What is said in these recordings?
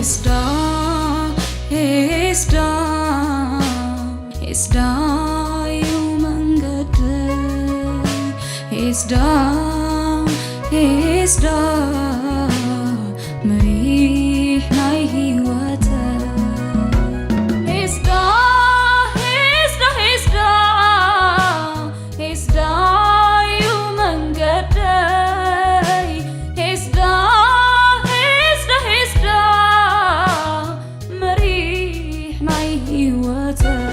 ሄስዳ ሄስዳ ሄስዳ እዩ መንገደይ። ሄስዳ ሄስዳ መሪሕ ናይ ህይወተይ። ሄስዳ ሄስዳ ሄስዳ ሄስዳ እዩ መንገደይ። ሄስዳ ሄስዳ ሄስዳ መሪሕ ናይ ህይወተይ።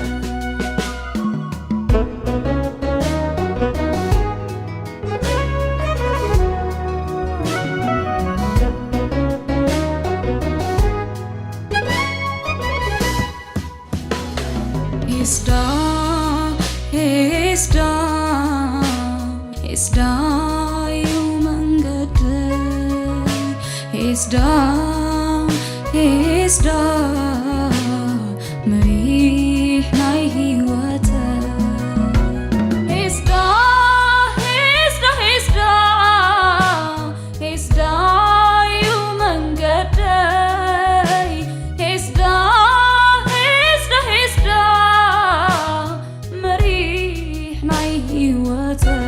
ሄስዳ ሄስዳ ሄስዳ እዩ መንገደይ። ሄስዳ ሄስዳ መሪሕ ናይ ህይወተይ። ሄስዳ ሄስዳ ሄስዳ ሄስዳ እዩ መንገደይ። ሄስዳ ሄስዳ ሄስዳ መሪሕ ናይ ህይወተይ።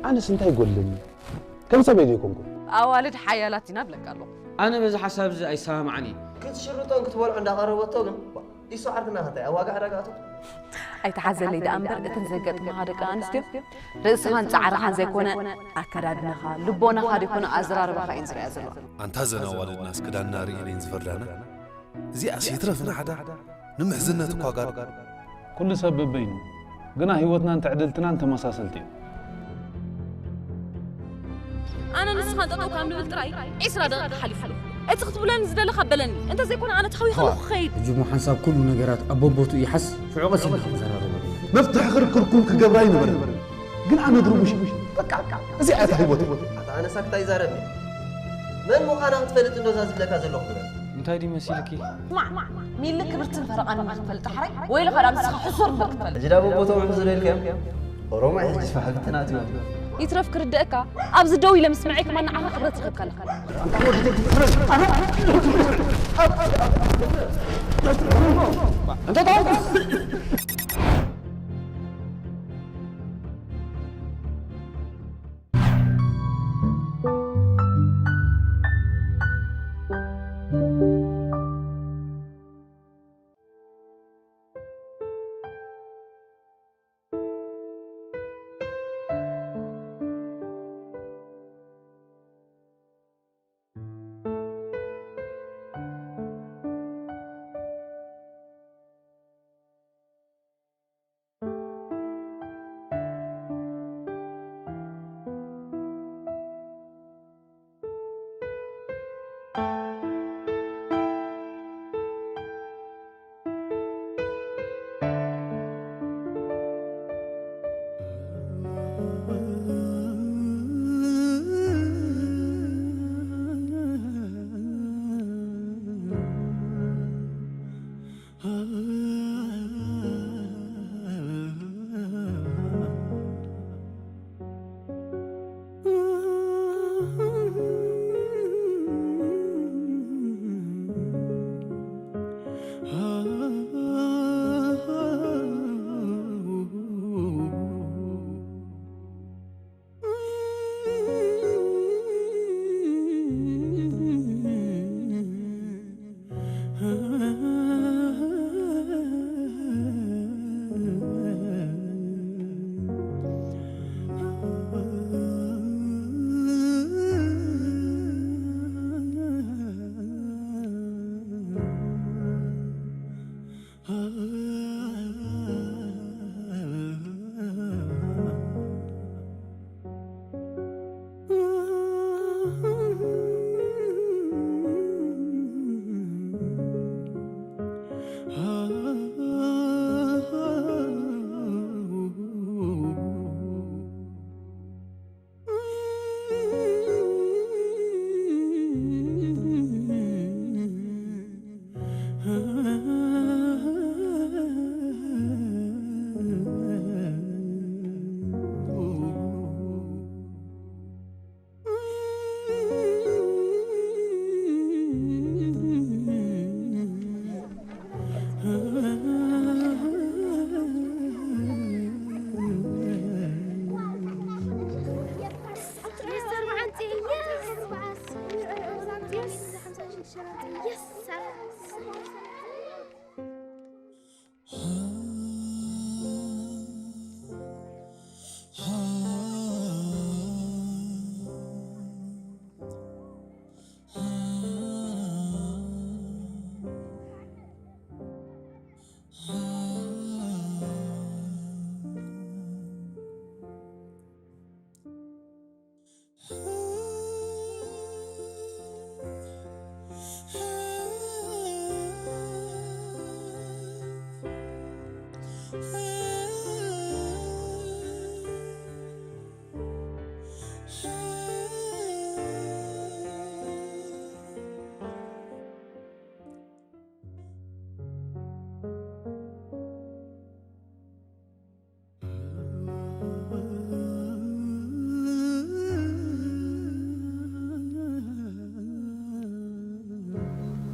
ኣነስ እንታይ ይጎድለኒ? ከም ሰበይ ዘይኮንኩ። ኣዋልድ ሓያላት ኢና ብለካ ኣለኹ። ኣነ በዚ ሓሳብ እዚ ኣይሰማማዕን እየ። ክትሽርጦን ክትበልዖ እንዳቐረበቶ ግን ኢሱ ዓርክና ከታይ ኣብ ዋጋ ዕዳጋ ኣቶ ኣይትሓዘለይ ደኣ እምበር እተን ዘጋጥማኻ ደቂ ኣንስትዮ ርእስኻን ጻዕርኻን ዘይኮነ ኣከዳድናኻ ልቦናኻ ደይኮነ ኣዘራርባኻ እየን ዝርእያ ዘለዋ። ኣንታ ዘን ኣዋልድናስ ክዳንና ርኢን እየን ዝፈርዳና። እዚኣስ ይትረፍ ንዓዳ ንምሕዝነት እኳ ጋር። ኩሉ ሰብ በበይኑ ግና ህይወትናን ትዕድልትናን ተመሳሰልቲ እዮም። ኣነ ንስኻን ጠጠው ካብ ንብል ጥራይ ዒስራ ደቂቕ ሓሊፉ ኣሎ። እቲ ክትብለኒ ዝደለኻ በለኒ፣ እንተዘይኮነ ኣነ ተሃዊኸ ኣለኹ ክኸይድ። ሕጂ እሞ ሓንሳብ ኩሉ ነገራት ኣብ በቦትኡ ይሓዝ፣ ሽዑ ቀስ ኢልና ክንዘራረበሉ። መፍትሒ ክርክርኩም ክገብራ ኣይነበረን፣ ግን ኣነ ድርቡሽ በቃ እዚኣ እያ እታ ህይወተይ። ኣታ ኣነሳ ክታይ ይዛረብ መን ምዃና ክትፈልጥ እንዶ እዛ ዝብለካ ዘለኹ ግበር። እንታይ ድዩ መሲልኪ? ስማዕ ሚሊ ክብርትን ፈረቓን ንኽትፈልጥ ሓራይ ወይልኻ ዳ ንስኻ ሕሱር እምበር ክትፈልጥ። ሕጂ ዳ በቦትኦም ሕሱር ኢልካዮም? ኦሮማይ ሕጂ ፋሕ ብትን ኣትዮም። ይትረፍ ክርደእካ ኣብዚ ደው ኢለ ምስምዐይ ከማን ንዓኻ ክብረት ይህበካ ኣለኹ።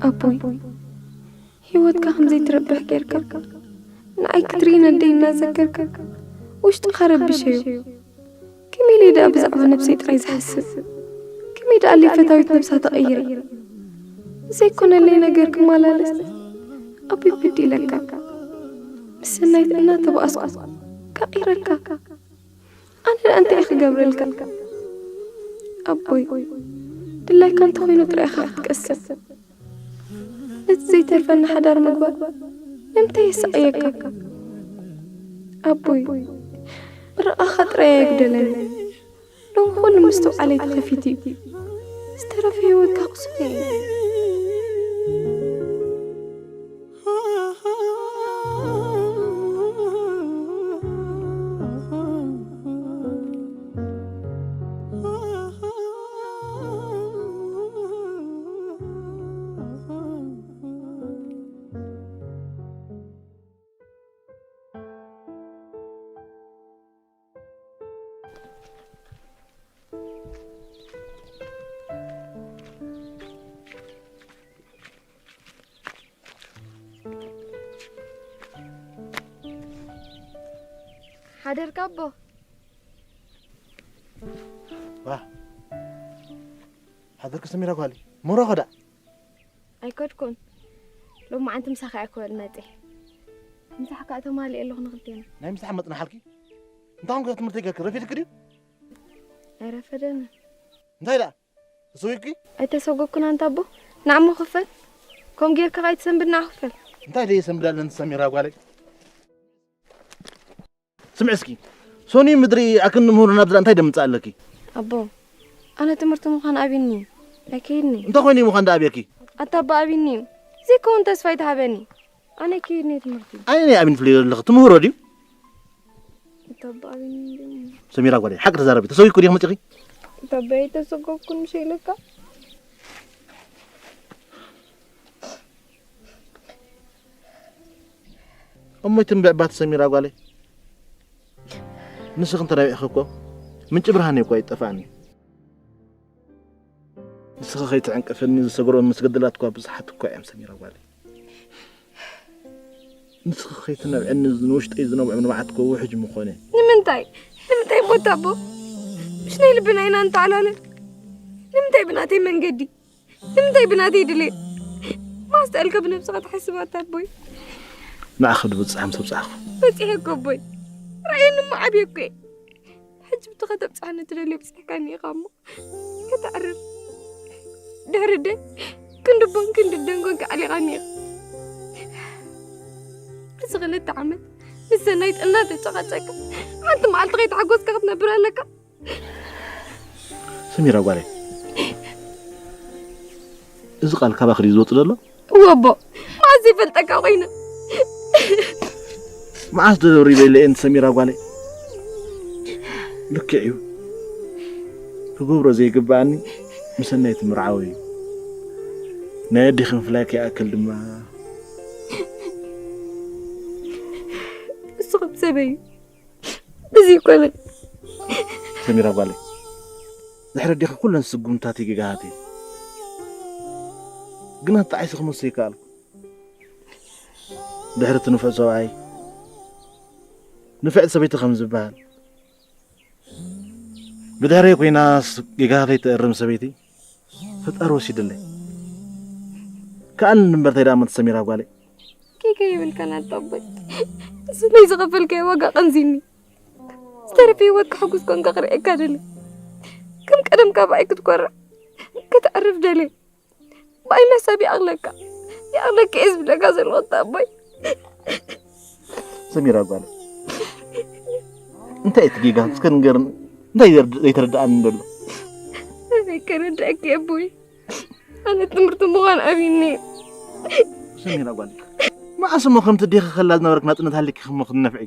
ኣቦይ፣ ህይወትካ ከም ዘይትረብሕ ጌርካ፣ ንዓይ ክትርኢ ነደይ እናዘከርካ፣ ውሽጥኻ ረቢሸዮ። ከመይ ኢለ ደኣ ብዛዕባ ነብሰይ ጥራይ ዝሓስብ? ከመይ ደኣ ለይ ፈታዊት ነብሳ ተቐይረ? ዘይኮነለይ ነገር ክመላለስ ኣቦይ በዲለካ። ምስ ሰናይት እናተባኣስኩ ካቒረካ። ኣነ ደኣ እንታይ እየ ክገብረልካ? ኣቦይ፣ ድላይካ እንተኾይኑ ጥራይ ኢኻ ክትቀስን። ነቲ ዘይተርፈኒ ሓዳር ምግባር ንምንታይ የሳቕየካ? ኣቦይ፣ ምርቓኻ ጥራይ ኣየጉደለኒ። ሎሚ ኩሉ ምስትውዓለይ ተኸፊቱ እዩ። ዝተረፈ ህይወትካ ክስነ እዩ። ሓደርካ ኣቦ። ዋ፣ ሓደርኪ ሰሚራ ጓለይ። ሞሮኾ ደኣ? ኣይከድኩን። ሎማዓንቲ ምሳኻ እየ ክበል መጺአ። ምሳሕ ከኣ ተማሊኤ ኣለኹ ንኽልቴና። ናይ ምሳሕ መጽናሓልኪ? እንታይ ኾንኪ ትምህርቲ ጌርኪ? ረፊድኪ ድዩ? ኣይረፈደኒ። እንታይ ደኣ? ተሰዊግኪ? ኣይተሰጎግኩን ኣንታ ኣቦ። ንዓሞ ክፈል። ከም ጌርካ ከይትሰንብድ ንዓ ክፈል። እንታይ ደይ ሰንብዳለን ሰሚራ ጓለይ? ስምዒ እስኪ፣ ሶኒ ምድሪ ኣክን ምህሩ ናብ ዝላ እንታይ ደምጽእ ኣለኪ? ኣቦ፣ ኣነ ትምህርቲ ምዃን ኣብኒ ኣይከይድኒ። እንታይ ኮይኑ ምዃን ደኣ ኣብየኪ? ኣታ ኣቦ ኣብኒ እዩ። ዘይከውን ተስፋ ኣይትሃበኒ። ኣነ ኣይከይድኒ ትምህርቲ። ኣነ ናይ ኣብኒ ትብሊ ዘለኺ ትምህሮ ድዩ? ኣታ ኣቦ ኣብኒ እዩ። ሰሚራ ጓለይ፣ ሓቂ ተዛረቢ። ተሰዊግኩ ዲኺ መጺኺ? ኣታ ኣቦ ኣይተሰጎግኩን ምሽ ኢለካ። እሞ ኣይትንብዕ ባት ሰሚራ ጓለይ። ንስኺ እንተ ናቢዕኺ እኮ ምንጪ ብርሃን እኮ ኣይጠፋእን እዩ። ንስኺ ከይትዕንቅፍኒ ዝሰግሮ ምስ ገድላት እኳ ብዙሓት እኳ እዮም ሰሚራ ጓለይ። ንስኺ ከይትነብዕኒ ንውሽጠይ ዝነብዖ ንብዓት እኮ ውሕጅ ምኾነ። ንምንታይ? ንምንታይ ሞት ኣቦ? ምሽ ናይ ልብና ኢና ንተዓላለን። ንምንታይ ብናተይ መንገዲ? ንምንታይ ብናተይ ድሌት? ማስተልከ ብነብስኻ ትሓስብ ኣታ ኣቦይ? ንዓኺ ድብጽሕ ምስ ኣብጻሕኩ። በጺሐ እኮ ኣቦይ። ርኣየኒ እሞ ዓብየ እኮ እየ። ሕጂ ብቲ ከተብጽሓኒ ትደሊ ኣብጺሕካኒ ኢኻ እሞ ከተዕርፍ። ድሕሪ ደይ ክንዲ ኣቦን ክንዲ ኣደን ኮንካ ኣሊኻኒ ኢኻ። እዚ ክልተ ዓመት ምስ ሰናይት እናተጨቓጨካ ሓንቲ መዓልቲ ከይተሓጎስካ ክትነብር ኣለካ። ሰሚራ ጓለይ፣ እዚ ቃል ካባኺ ድዩ ዝወጽእ ዘሎ? እወ ኣቦ፣ መዓስ ዘይፈልጠካ ኮይነ። መዓስ ደሪበ ኢለ እየ ሰሚራ ጓለይ። ልክዕ እዩ። ክገብሮ ዘይግብኣኒ ምስ ሰናይት ምርዓው እዩ። ናይ ኣዴኺ ምፍላይ ከይኣክል ድማ ንስኹም ሰበይ እዩ። እዚ ይኮነ። ሰሚራ ጓለይ፣ ድሕሪ ኣዴኺ ኩለን ስጉምታተይ ጌጋታት እየን። ግና ተጣዒሰ ክመልሶ ይከኣልኩ። ድሕሪ እቲ ንፉዕ ሰብኣይ፣ ንፍዕቲ ሰበይቲ ከም ዝበሃል፣ ብድሕረይ ኮይና ጌጋታተይ ትእርም ሰበይቲ ፈጣሪ ወሲድለይ። ከኣልኒ እምበር እንታይ ደኣ መን ሰሚራ ጓለይ። ጌጋ የብልካን ኣታ ኣቦይ። እዚ ናይ ዝኸፈልካዮ ዋጋ ቀንዚኒ። ዝተረፈ ህይወትካ ሕጉስ ኮንካ ክርእየካ ደለ። ከም ቀደም ካባይ ክትኮርዕ፣ ከተዕርፍ ደለ። ብኣይ ምሕሳብ ይኣኽለካ። ይኣኽለካ እየ ዝብለካ ዘለኹ ኣታ ኣቦይ። ሰሚራ ጓለይ፣ እንታይ እቲ ጌጋ? እስከ ንገርኒ። እንታይ ዘር-፣ ዘይተረድኣኒ ዘሎ? ኣበይ ከረድኣካ ኣቦይ? ኣነ ትምህርቲ ምዃን ኣብይኒ። ሰሚራ ጓለይ፣ መዓስ እሞ ከምቲ ኣዴኺ ከላ ዝነበርክ ናጽነት ሃልኪ እሞ ክትነፍዒ?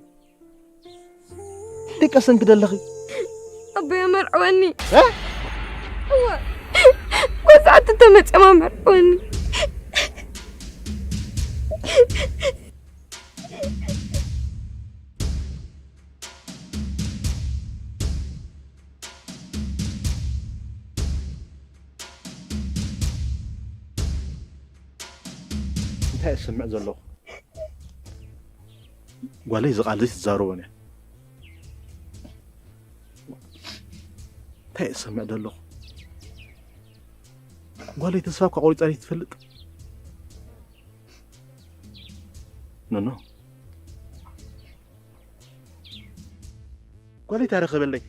ደቀሰን ክደለኺ? ኣቦይ ኣመርዕወኒ። እ? እወ። ጎዛዕቲ ተመጽዮም ኣመርዕወኒ። እንታይ እሰምዕ ዘለኹ? ጓለይ እዚ ቃል እዚ ትዛረቦን እያ። እንታይ እሰምዕ ዘለኹ? ጓለይ ተስፋ እኳ ቆሪጻ ትፈልጥ። ኖ፣ ኖ። ጓለይ ታረኸበለይ።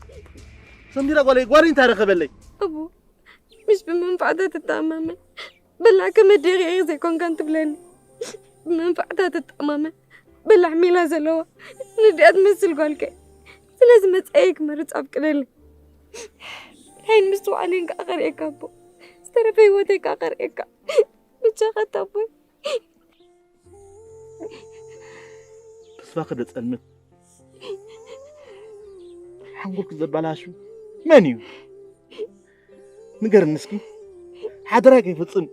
ሰሚራ ጓለይ፣ ጓለይ ታረኸበለይ። እቡ፣ ምሽ ብመንፋዕታ ትተኣማመን። በላዕ ከመ ደቂቕ ዘይኮንካን ትብለኒ። ብመንፋዕታ ትተኣማመን። በላዕ ሜላ ዘለዋ። ንድኣ ትመስል ጓልከ። ስለዚ መጻኢይ ክመርጽ ኣብቅደለይ። ሓይን ምስትውዓለይን ከኣ ከርእየካ ኣቦ። ዝተረፈ ህይወተይ ከኣ ከርእየካ። ብቻኻ ኣቦይ። ተስፋ ክደጸልምት። ሓንጎልክ ዘባላሹ መን እዩ? ንገርኒ እስኪ። ሓደራይ ከይፍጽም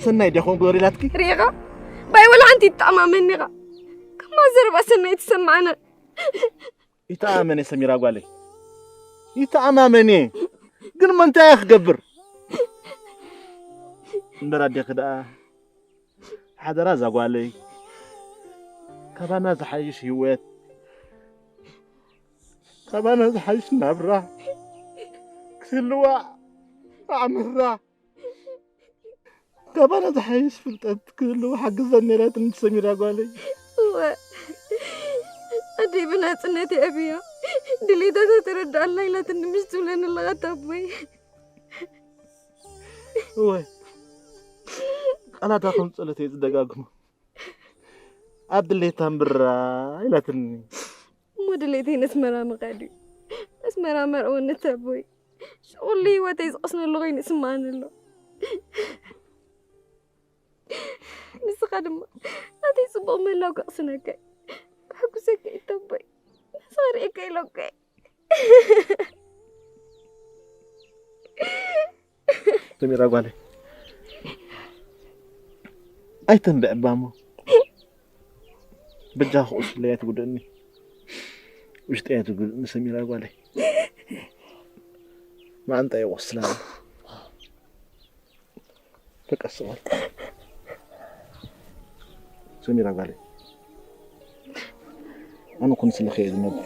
ሰናይ ድያ ኮን ግበር ኢላትኪ? ሪኢኻ? ባይ ወላ ሓንቲ ይተኣማመን ኢኻ። ከማ ዘረባ ሰናይ ትሰማዕና። ይተኣማመን እየ ሰሚራ ጓለይ። ይተኣማመን እየ። ግን እሞ እንታይ እየ ክገብር? እምበር ኣዴኺ ደኣ ሓደራ እዛ ጓለይ። ካባና ዝሓይሽ ህይወት፣ ካባና ዝሓይሽ ናብራ ክትህልዋ ኣዕምራ። ካባና ዝሓይሽ ፍልጠት ክህልዋ ሓግዘኒ ኢላትኒ ሰሚራ ጓለይ። እወ፣ ኣደይ ብናጽነት የዕብያ። ድሌታታ ተረድኣላ ኢላትኒ ምሽ ትብለኒ ኣለኻ ኣቦይ። እወ፣ ቃላታ ከም ጸሎት እየ ዝደጋግሞ። ኣብ ድሌታ እምብራ ኢላትኒ። እሞ ድሌተይ ነስመራ ምኻድ እዩ። ነስመራ መርኣወነት ኣቦይ። ሽቑሊ ህይወተይ ዝቐስነሉ ኮይኑ ይስምዓኒ ኣሎ። ንስኻ ድማ ናተይ ጽቡቕ ምህላው ከቕስነካ እዩ። ከሕጉሰካ እዩ ኣቦይ። ንስኻ ርእየካ ኢሎካ እየ። ሰሚራ ጓለይ፣ ኣይተንብዕባ እሞ በጃኺ ቁስለይ ኣይትጉድእኒ። ውሽጠይ ኣይትጉድእኒ ሰሚራ ጓለይ። መዓንጣ ይቆስላ ኣሎ። በቃ ስቕ በል። ሰሚራ ጓለይ፣ ኣነ እኮ ንስለኺ እየ ዝነብር።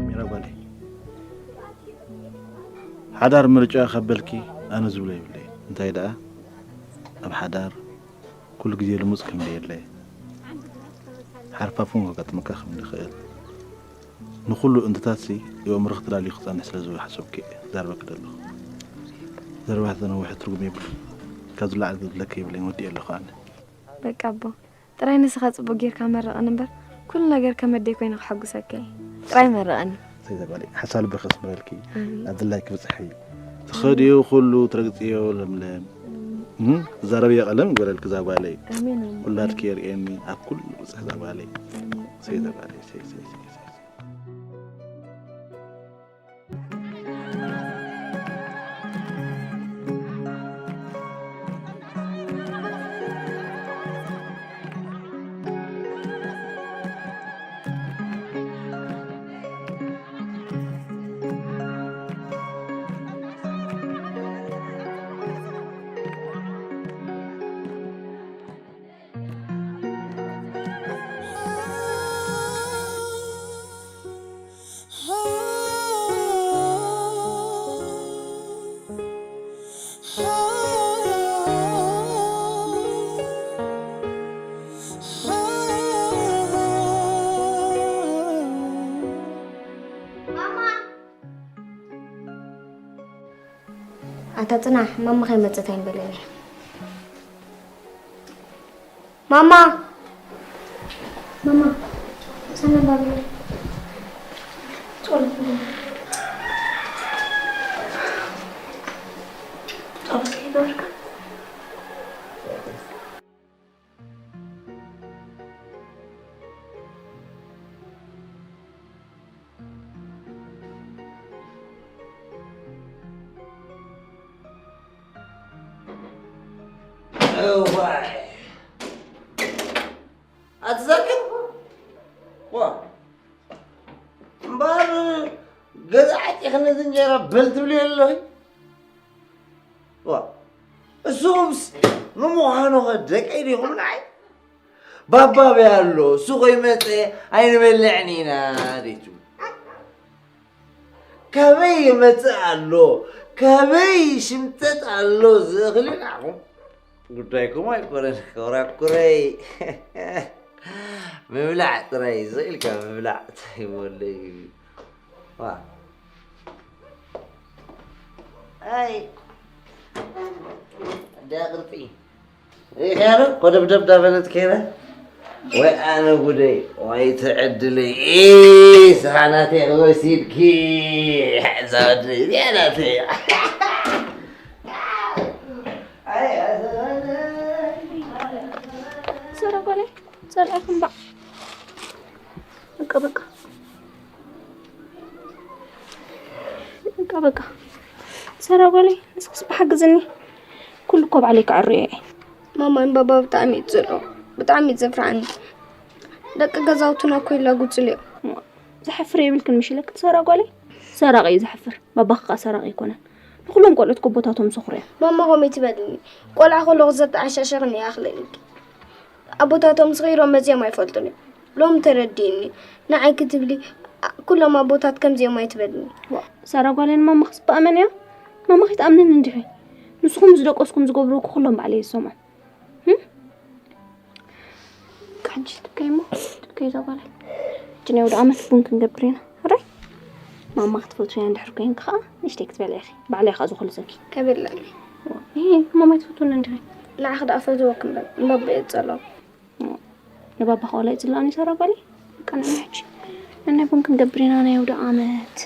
ሚራ ጓለይ፣ ሓዳር ምርጫ ከበልኪ ኣነ ዝብሎ የብለይ። እንታይ ደኣ ኣብ ሓዳር ኩሉ ግዜ ልሙጽ ከም ዘየለ፣ ሓርፋፍ እውን ከጋጥመካ ከም ዝኽእል፣ ንኹሉ እንትታትሲ የእምሮኺ ተዳልዩ ክጸንሕ ስለ ዝሓሰብኩ እየ ዛረበኪ ዘለኹ። ዘረባኺ ተነዊሑ ትርጉም የብሉን። ካብዚ ላዕሊ ዝብለኪ የብለይን፣ ወዲኤ ኣለኹ ኣነ። በቃ ኣቦ፣ ጥራይ ንስኻ ጽቡቕ ጌርካ መርቐኒ እምበር፣ ኩሉ ነገር ከም ኣደይ ኮይነ ከሐጉሰካ እየ። ጥራይ መርቐኒ። ሰይተ ጓለይ፣ ሓሳብ ልብኺ የስምረልኪ። ኣሜን። ኣብ ድላይኪ ብጽሒ። ትኸድዮ ኩሉ ትረግጽዮ ለምለም። እም፣ ትዛረብዮ ቀለም ይግበረልኪ እዛ ጓለይ። ኣሜን፣ ኣሜን። ውላድኪ የርእየኒ ኣብ ኩሉ ብጽሒ እዛ ጓለይ። ኣሜን። ሰይተ ጓለይ፣ ሰይ፣ ሰይ፣ ሰይ፣ ሰይ። ኣታ ጽናሕ፣ ማማ ከይመጸት ኣይንበልን እየ። ማማ! ማማ! ሰላም ባቢ። ጸሎት ንገበር። ጸሎት ከይገበርካ? እዋይ። ኣቲ ዛኪር? ዋ። እምበኣር ገዛ ዓጢኽኒ እዚ እንጀራ በል ትብልዮ ኣለኺ? ዋ። እሱኹምስ ንምዃኑ ኸ ደቀይ ዲኹም ንዓይ? ባባ ኣበይ ኣሎ? እሱ ኸይመጸ ኣይንበልዕን ኢና ዲቱ። ካበይ ይመጽእ ኣሎ? ካበይ ይሽምጠጥ ኣሎ? ዝእኽልን ዓኹም ጉዳይኩም ኣይኮነን። ኮራኩረይ። ምብላዕ ጥራይ፣ ስቕ ኢልካ ምብላዕ። እንታይ ወለይ። ዋ። ኣይ። እንዳ ቅርጺ። ይሄ ነው ኮደብደብ ዳበለት ከይነ። ወይ ኣነ ጉደይ፣ ወይ ትዕድለይ። ኢ፣ ሰሓናተይ ወሲድኪ። ዛወደይ፣ ዚያዳተይ። ኣይ፣ ኣዘመነይ። ሰረቆለይ፣ ጸልኣኹም ባዕ። በቃ፣ በቃ። በቃ፣ በቃ። ሰረቆለይ፣ ንስኽስ ብሓግዝኒ። ኩሉ እኮ ባዕለይ ክዕርዮ እየ። ማማን ባባ ብጣዕሚ እዩ ዝጽልኦ። ብጣዕሚ እዩ ዘፍርሓኒ። ደቂ ገዛውትና እኮ ይላጉጽሉ እዮም። ዝሓፍር የብልክን ምሽ ኢለኪ ትሰራ ጓለይ። ሰራቂ እዩ ዝሓፍር። ባባኺ ከኣ ሰራቂ ኣይኮነን። ንኹሎም ቆልዑት ኮቦታቶም ዝሰኽሩ እዮም። ማማ ከምኡ ኣይትበልኒ። ቆልዓ ከለኹ ዘተዓሻሸኽኒ እያ ኣኽለኒ። ኣቦታቶም ስኺሮም መዚኦም ኣይፈልጡን እዮም። ሎም ተረዲእኒ። ንዓይ ክትብሊ ኣ-፣ ኩሎም ኣቦታት ከምዚኦም ኣይትበልኒ። ዋ፣ ሳራ ጓለይ ንማማ ክስብኣ መን እያ? ማማ ከይትኣምነኒ እንዲኺ? ንስኹም ዝደቀስኩም ዝገብርዎ ኩሎም ባዕለይ ዝሰምዖ። ህም? ካንቺ ትብከይ እሞ፣ ትብከይ እዛ ጓለይ። ሕጂ ናይ ወደ ዓመት ቡን ክንገብር ኢና። ሕራይ? ማማ ክትፈትውያ እንድሕር ኮይንኪ ኸዓ፣ ንእሽተይ ክትበልዒ ኢኺ። ባዕለይ ኸዓ ዝኹልሰኪ። ከይበላዕኒ። ዋ፣ ይሄ ማማ ኣይትፈትውኒ እንዲኺ? ንዓኺ ደኣ ፈትወኪ እምበር፣ ንባባ እየ ዝጸልኦ። ንባባኺ ዋላ ይጽልኣኒ ሳራ ጓለይ። በቃ ንሕና ሕጂ ነናይ ቡን ክንገብር ኢና ናይ ኣውደ ኣመት።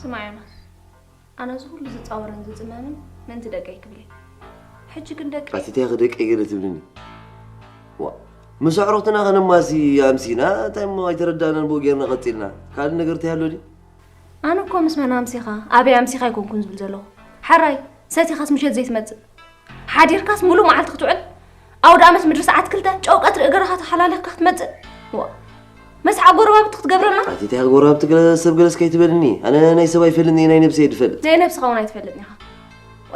ስማዕ ዮናስ፣ ኣነ እዚ ኩሉ ዝጻወርን ዝጽመምን ምእንቲ ደቀይ ክብል እየ። ሕጂ ግን ደቀይ ኣቲ እንታይ ደቀይ ገለ ትብልኒ? ዋ፣ ምስ ኣዕሩኽትና ከነማሲ ኣምሲና፣ እንታይ እሞ ኣይተረዳእናን ብኡ ጌርና ቀጺልና። ካልእ ነገር እንታይ ኣሎ ድዩ? ኣነ እኮ ምስ መን ኣምሲኻ፣ ኣበይ ኣምሲኻ ኣይኮንኩን ዝብል ዘለኹ። ሓራይ፣ ሰቲኻስ ምሸት ዘይትመጽእ። ሓዲርካስ ሙሉእ መዓልቲ ክትውዕል። ኣውደ ኣመት ምድሪ ሰዓት ክልተ፣ ጨው ቀትሪ እግርኻ ተሓላሊኽካ ክትመጽእ። ዋ፣ መስሓ ጎረባብቲ ክትገብረና? ኣቲ እንታይ ጎረባብቲ ገለ ሰብ ገለስ ከይትበልኒ። ኣነ ናይ ሰብ ኣይፈልጥን እየ፣ ናይ ነብሰይ እየ ዝፈልጥ። ናይ ነብስኻ እውን ኣይትፈልጥን ኢኻ።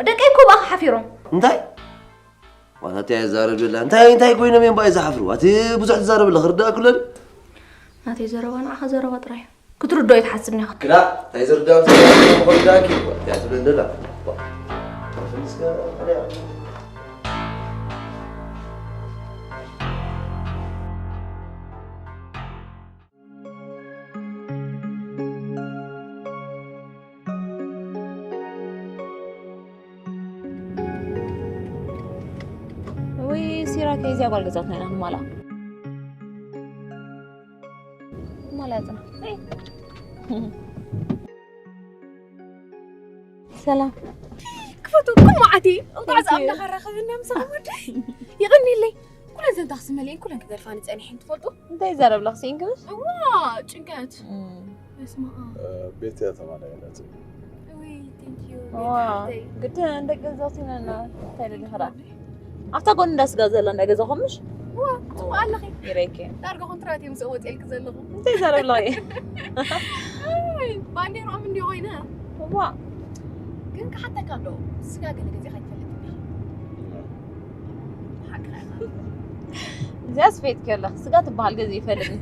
ደቀይ እኮ ብኣኻ ሓፊሮም። እንታይ? ዋላ እንታይ እዛረብ ዘላ? እንታይ፣ እንታይ ኮይኖም እዮም ብኣይ ዝሓፍሩ? ኣቲ ብዙሕ ትዛረብ ኣለኻ፣ ርዳእ ክብለኒ? ናተይ ዘረባ ንዓኻ ዘረባ ጥራይ እዩ። ክትርድኦ ኣይትሓስብን ኢኻ። ክላ፣ እንታይ ዝርዳእ ዘሎ ክርዳእኪ? እንታይ ትብለኒ ዘላ? ዋ፣ ፍልስከ፣ ኣልያ። ውይ፣ ከይዚያ ጓል ገዛትና ኢና ንማላ። ማላ ያጽና። ሰላም። ክፈቱ እኮ መዓት እዩ። እንኳዕ ዝኣምላኽ ኣራኸበና ምሳኹም ወደይ። ይቕኒለይ። ኩለን ዘንታ ክስመልየን ኩለን ክገድፋኒ ጸኒሐን ትፈልጡ? እንታይ ይዛረብ ለኽሲ እንግሊሽ? እዋ፣ ጭንቀት። እም። በስመ ኣብ። ቤት እያ ተማላይነት። እውይ፣ thank you። ዋ፣ ቤት ሓፍተይ። ግድን ደቂ ገዛውቲ ነና። እንታይ ደሊ ኸራ? ኣብታ ጎኒ እንዳ ስጋ ዘላ እንዳ ገዛኹም ምሽ? እዋ፣ ጽቡቕ ኣለኺ። ይረይከ። ዳርጋ ኮንትራት እዮም ዝወጽኤልኪ ዘለኹ። እንታይ ይዛረብ ኣለኺ? ኣይ፣ ባንዴርኦም እንዲዮ ኮይነ። እዋ። ግን ክሓተካ ኣሎ፣ ስጋ ገለ ገዚእኻ ኣይትፈልጥን ዲኻ? ሓቅኻ ኢኻ። እዚኣ ስፌት ከለኽ ስጋ ትበሃል ገዚእ ይፈልጥን።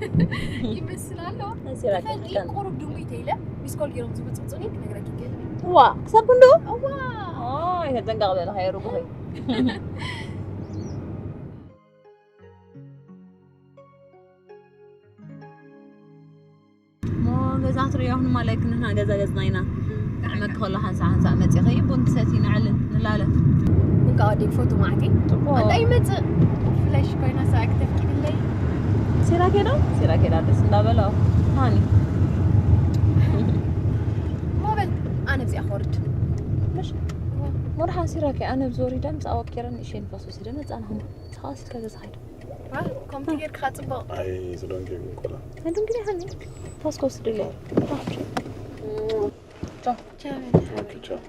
ይመስል ኣሎ። ሲራ ትፈልጢ፣ ከልከል። ቁሩብ ድሙይ ተይለ፣ ሚስኮል ገይሮም ዝብጽብጹኒ ክነግረኪ ይክእል። እዋ፣ ክሳብ ክንዶ? እዋ። ኦይ፣ ተጠንቀቕ በለኻ፣ የርጉኺ። እሞ ገዛ ክትርእዮ ክንማለይ ክንሕና ገዛ ገጽና ኢና። ክጥዕመኪ ከሎ ሓንሳእ ሓንሳእ መጺኺ ቡን ትሰቲ ንዕልን ንላለ። ቡን ከዓ ወዲ ክፈቱ ማዕቲ። ጽቡቕ። ኣንታ ይመጽእ። ፍለሽ ኮይና ሰብኣይ ክተፍቂድለይ። ሲራኬ ዶ? ሲራኬ ዳ ደስ እንዳበሎ። ሃኒ። ሞበል ኣነ ብዚኣ ክወርድ። ምሽ? ሙርሓን ሲራኬ ኣነ ብዝወሪዳ ምስ ኣወቂረ ንእሸን ንፋስ ወሲደ መጻና። ተኻሲልካ ገዛ ኸይድ። ዋ፣ ከምቲ ጌርካ ጽቡቕ። ኣይ፣ ዝደንገ ይብን ቆላ። ኣይ፣ ደንገ ይብን። ፓስኮ ስድለ። ቻው። ቻው። ኦኬ፣ ቻው።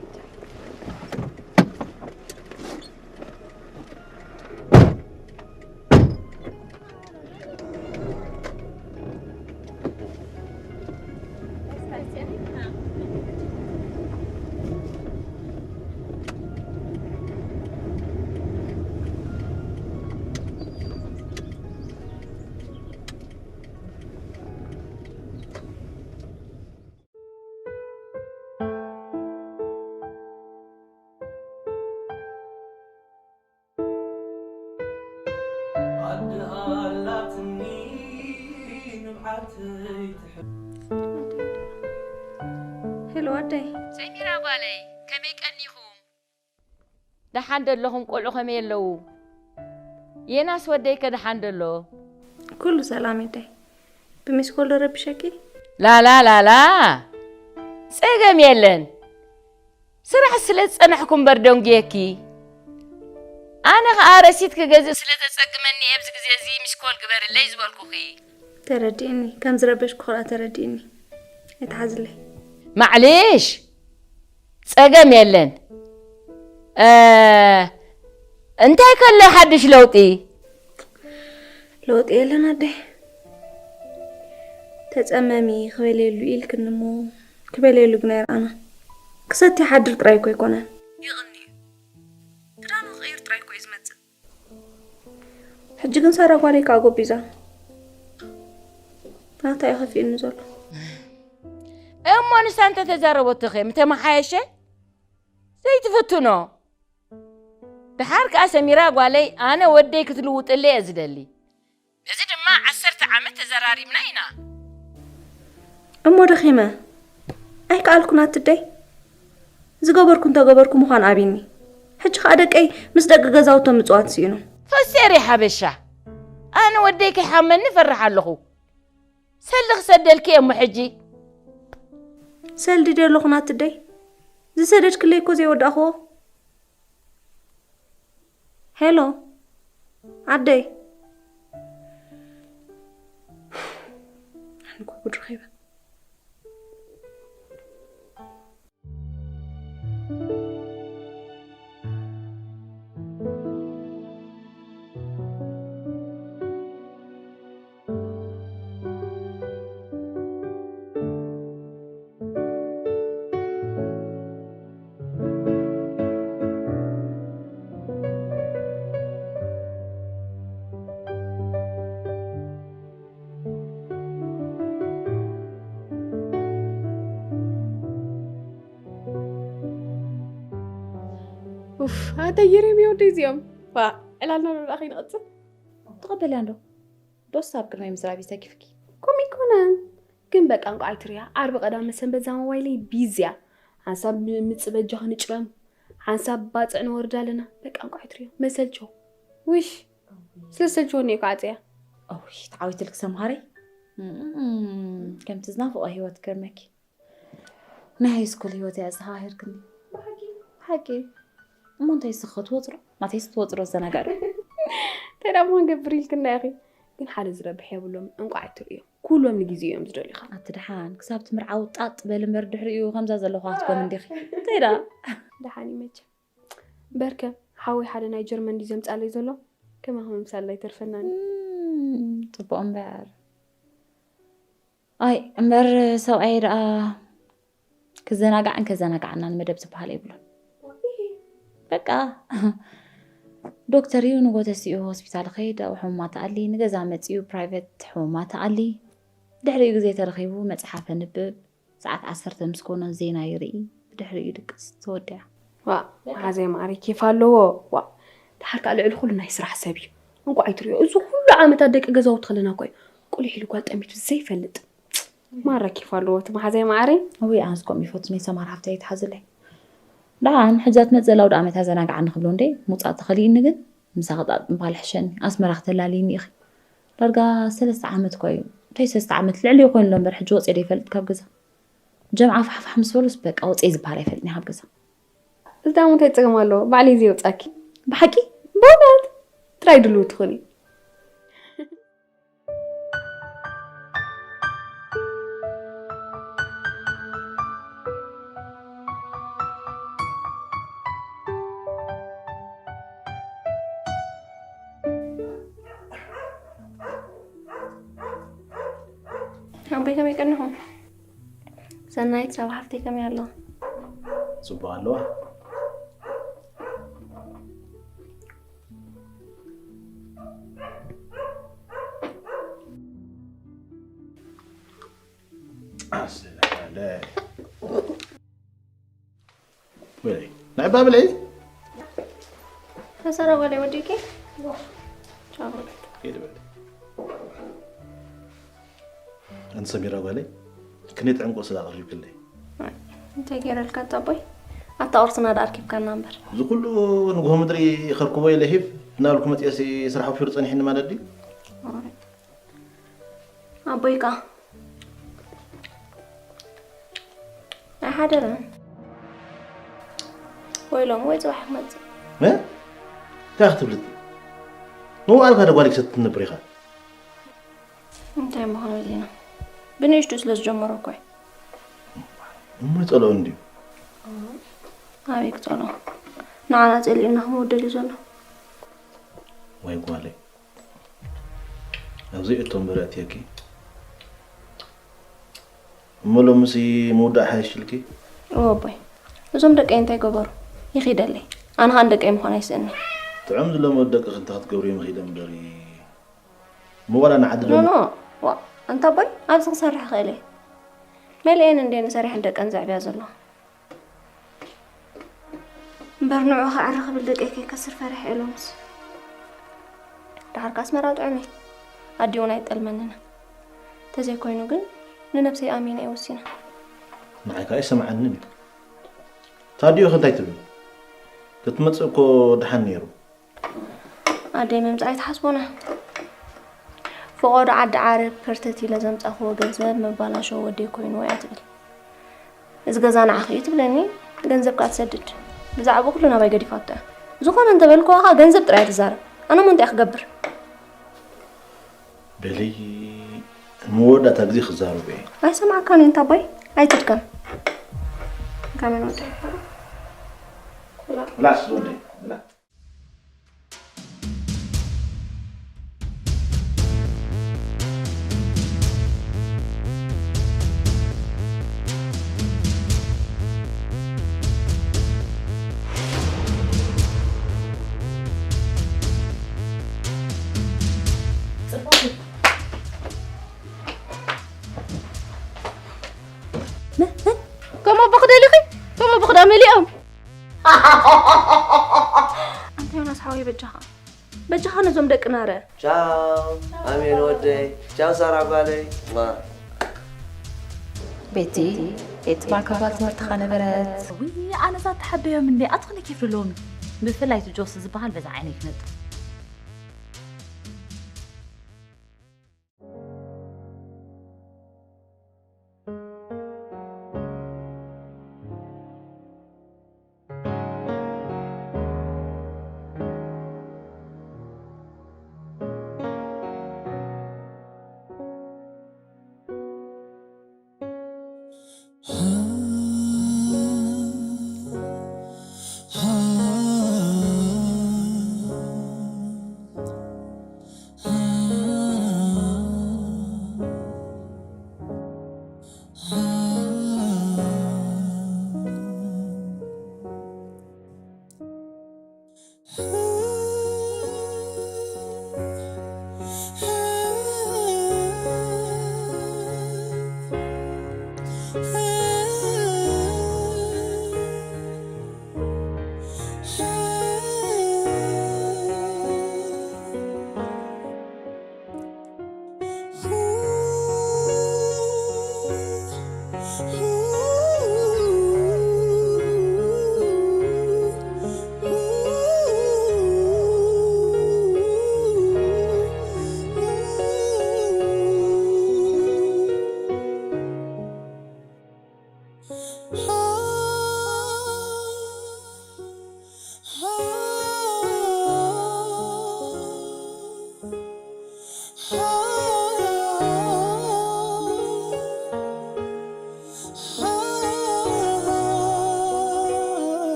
ኣደ ኣላትኒ ንብዓተይ ትሕብ። ሄሎ ኣደይ። ሰሚራ ጓለይ፣ ከመይ ቀኒኹም? ደሓን ዶ ኣለኹም? ቆልዑ ከመይ ኣለዉ? የናስ ወደይከ ደሓን ዶ ኣሎ? ኩሉ ሰላም ኣደይ። ብሚስኮል ዶ ረቢሸኪ? ላላ ላላ፣ ጸገም የለን። ስራሕ ስለ ዝጸናሕኩ እምበር ደንጉየኪ። ኣነ ኸኣ ረሲት ክገዝእ ስለ ዘጸግመኒ ኣብዚ ግዜ እዚ ሚስኮል ግበርለይ ዝበልኩኺ። ተረዲእኒ። ከም ዝረበሽኩ ኸኣ ተረዲእኒ። ኣይትሓዝለይ። ማዕሊሽ፣ ጸገም የለን። እ፣ እንታይ ከሎ ሓድሽ ለውጢ? ለውጢ የለን ኣደይ። ተጸመሚ ክበልየሉ ኢልክኒ እሞ ክበልየሉ ግን ኣይረኣና። ክሰቲ ሓድር ጥራይ እኮ ኣይኮነን። ይቕኒ እዩ። ክዳኑ ክቕይር ጥራይ እኮ እዩ ዝመጽእ። ሕጂ ግን ሳራ ጓለይ ከኣ ጎቢዛ። ናታ እዩ ከፊእኒ ዘሎ። እሞ ንሳ እንተተዛረበቶኸ ምተመሓየሸ? ዘይትፍትኖ። ደሓር ከኣ ሰሚራ ጓለይ ኣነ ወደይ ክትልውጥለይ እየ ዝደሊ። እዚ ድማ ዓሰርተ ዓመት ተዘራሪብና ኢና። እሞ ደኺመ። ኣይከኣልኩን ኣትደይ። ዝገበርኩ እንተገበርኩ ምዃን ኣቢኒ። ሕጂ ከኣ ደቀይ ምስ ደቂ ገዛውቶም ምጽዋት ስኢኖም። ፈሴሪ ሓበሻ። ኣነ ወደይ ከይሓመኒ እፈርሕ ኣለኹ። ሰልዲ ክሰደልኪ እየ እሞ ሕጂ። ሰልዲ ድየ ኣለኹ ናትደይ? ዝሰደድክለይ እኮ ዘይወዳእኽዎ። ሄሎ፣ ዓደይ። ኣነ እኮ ጉድ ረኺበ። ኡፍ፣ ኣታ የሬምያ ወደይ እዚኦም። ፋ፣ ዕላልና ዶ ደኣ ከይንቐጽል? ተቐበልያ እንዶ። ዶስ ኣብ ቅድመይ ምዝራብ ይተኪፍኪ። ከምኡ ኣይኮነን። ግን በቃ እንቋዕ ኣይትሪያ። ዓርቢ ቀዳመ ሰንበት እዛ ሞባይለይ ቢዚ እያ። ሓንሳብ ም-፣ ምጽ በጃኺ ንጭረም፣ ሓንሳብ ባጽዕ ንወርድ ኣለና። በቃ እንቋዕ ኣይትሪዮ። መሰልቸው። ውሽ። ስለ ዝሰልችወኒ እየ ክዓጽያ። እውይ፣ ተዓዊትልክ ሰምሃረይ። እም፣ ከምቲ ዝናፍቖ ህይወት ክርመኪ። ናይ ሃይ ስኩል ህይወት እያ ዘዘኻኺርክኒ። ብሓቂ። እሞ እንታይ ስኽ ክትወፅሮ? ናተይስ ክትወፅሮ ዘናጋዕ ዶ? እንታይ ደኣ እሞ ክንገብር ኢልክና ኢኺ? ግን ሓደ ዝረብሕ የብሎም፣ እንቋዕ ኣይትርእዮም። ኩሎም ንግዜ እዮም ዝደልዩኻ። ኣቲ ደሓን፣ ክሳብ ትምርዓዊ ጣጥ በሊ እምበር ድሕሪኡ ከምዛ ዘለኹዋ ክትኮኒ እንዲኺ። እንታይ ደኣ? ደሓን እዩ መቸም። በርከ፣ ሓወይ ሓደ ናይ ጀርመን ድዩ ዘምጻለይ ዘሎ? ከማኺ ምምሳል ኣይተርፈናን። እም፣ ጽቡቕ እምበር። ኣይ፣ እምበር ሰብኣየ ደኣ ክዘናጋዕን ከዘናጋዕናን መደብ ዝበሃል የብሉን። በቃ፣ ዶክተር እዩ፣ ንጎ ተሲኡ ሆስፒታል ኸይድ፣ ኣብኡ ሕሙማት ኣሊ፣ ንገዛ መጺኡ ፕራይቨት ሕሙማት ኣሊ። ድሕሪኡ ግዜ ተረኺቡ መጽሓፍ ኣንብብ፣ ሰዓት ዓሰርተ ምስ ኮነ ዜና ይርኢ፣ ብድሕሪኡ ይድቅስ፣ ተወዲኣ። ዋእ፣ መሓዘይ ማዕረይ ኬፍ ኣለዎ። ዋእ፣ ደሓር ከኣ ልዕሊ ኩሉ ናይ ስራሕ ሰብ እዩ። እንቋዕ ኣይትርእዮ፣ እዚ ኩሉ ዓመታት ደቂ ገዛውቲ ከለና እኮ እዩ ቁሊሕ ኢሉ ጓል ጠሚቱ ዘይፈልጥ። ማራ ኬፍ ኣለዎ እቲ መሓዘይ ማዕረይ። እውይ፣ ኣነስ ከምኡ ይፈቱ፣ ናይ ሰማር ሃፍተይ ኣይትሓዝለይ። ደሓን ሕጂ ትመጽእ ዘላ ኣውደ ዓመት ኣዘናግዓኒ ክብሎ እንዴ፣ ምውጻእ ተኸሊእኒ ግን ምሳኺ ጣጥ ምባል ይሕሸኒ። ኣስመራ ክተላልይኒ ኢኺ። ዳርጋ ሰለስተ ዓመት እኮ እዩ። እንታይ ሰለስተ ዓመት? ልዕሊኡ ኮይኑ ኣሎ እምበር፣ ሕጂ ወፅየ ዶ ይፈልጥ ካብ ገዛ? ጀምዓ ፋሕፋሕ ምስ በሉስ በቃ ወፅየ ዝበሃል ኣይፈልጥን እየ ካብ ገዛ። እዚ ደኣ እንታይ ጸገም ኣለዎ? ባዕለይ እየ ዘውጻኪ። ብሓቂ? ብእውነት? ጥራይ ድልውቲ ኩኒ። ኣቦይ ከመይ ቀኒኹም? ሰናይት፣ ሳባ ሓፍተይ ከመይ ኣለዋ? ጽቡቕ ኣለዋ። ኣሰላለ። በለይ፣ ንዕባ በለይ። ተሰራ ጓለይ ወዲእኪ? ቻው። ከይድ በል። ኣንቲ ሰሚራ ጓለይ፣ ክንደይ ጥዑም ቁርሲ ደኣ ኣቕሪብክለይ። እንታይ ገይረልካ ኣቦይ? ኣታ ቁርስና ደኣ ኣርኪብካና እምበር። እዚ ኩሉ ንግሆ ምድሪ ከርክቦ ኢለ ሂፍ እናበልኩ መፅኤሲ ስራሕ ወፊሩ ፀኒሕኒ ማለት ድዩ? ኣቦይ ከኣ ኣይሓደረን። ወይ ሎሚ ወይ ጽባሕ ክመጽእ። እ? እንታይ ክትብልቲ? መዋእልካ ዶ ጓል ክሰቲ ትነብር ኢኻ? እንታይ ምዃኑ ዜና? ብንእሽቱ ስለ ዝጀመሮ እኮ እዩ። እሞ ይጸልኦ እንድዩ? ኣበይ ክጸልኦ? ንዓና ጸሊኡና ክመውት ደልዩ ዘሎ። ወይ ጓለይ። ኣብዚ እቶ እምበር ኣእትየኪ። እሞ ሎምሲ ምውዳእ ሓይሽ ኢልኪ? እወ ኣቦይ። እዞም ደቀይ እንታይ ገበሩ? ይኺደለይ። ኣነ ኸኣ ንደቀይ ምዃን ኣይስእኒ። ጥዑም ዝለመዱ ደቅኺ እንታይ ክትገብሪ እዮም ኺደ እምበሪ። እሞ ዋላ ንዓዲ ኖ፣ ዶ ኖ። ዋ፣ ኣንታ ኣቦይ፣ ኣብዚ ክሰርሕ ክእል እየ። መሊኤን እንድየን ሰሪሐን ደቀን ዘዕብያ ዘለዋ። እምበር ንዑ ከዕሪ ክብል ደቀይ ከይከስር ፈሪሐ እየ ሎምስ። ደሓር ከኣ ኣስመራ ጥዑም እዩ። ኣዲኡ እውን ኣይጠልመንን። ተዘይኮይኑ ግን ንነብሰይ ኣሚነ እየ ወሲነ። ንዓይ ከኣ ኣይሰምዓንን እዩ። ታዲኡ ከ እንታይ ትብል? ክትመጽእ እኮ ደሓን ነይሩ። ኣደይ ምምጻእ ኣይትሓስቦና። ፈቐዶ ዓዲ ዓረብ ፐርተት ኢለ ዘምጻእክዎ ገንዘብ መባላሸዊ ወደይ ኮይኑ እያ ትብል። እዚ ገዛ ንዓኺ እዩ ትብለኒ፣ ገንዘብ ከኣ ትሰድድ። ብዛዕባኡ ኩሉ ናባይ ገዲፋቶ እያ። ዝኾነ እንተበልክዋ ከኣ ገንዘብ ጥራይ እያ ትዛረብ። ኣነ እሞ እንታይ እየ ክገብር? በሊ፣ ንመወዳእታ ግዜ ክዛረቦ እየ። ኣይሰምዓካን እዩ እንታ ኣቦይ፣ ኣይትድከም። ከመይ ንወድእ? ብላስ ወደይ፣ ብላ። ጽቡቕ። ነ-፣ ነ-፣ ከም ኣቦኺ ደሊኺ? ከም ኣቦኺ ደኣ መሊኦም። ኣንታ ዮናስ ሓወይ በጃኻ። በጃኻ ነዞም ደቅና ረ። ቻው ኣሜን ወደይ። ቻው ሳራ ጓለይ። ዋ። ቤቲ፣ ቤት ትባል ክፋል ትምህርትኻ ነበረት። ውይ፣ ኣነ እዛ ተሓበዮም እንዴ፣ ኣትኽኒ ኬፍ ዶ ሎሚ? ብፍላይ እቲ ጆስ ዝበሃል በዛ ዓይነይ ክነጥፍ።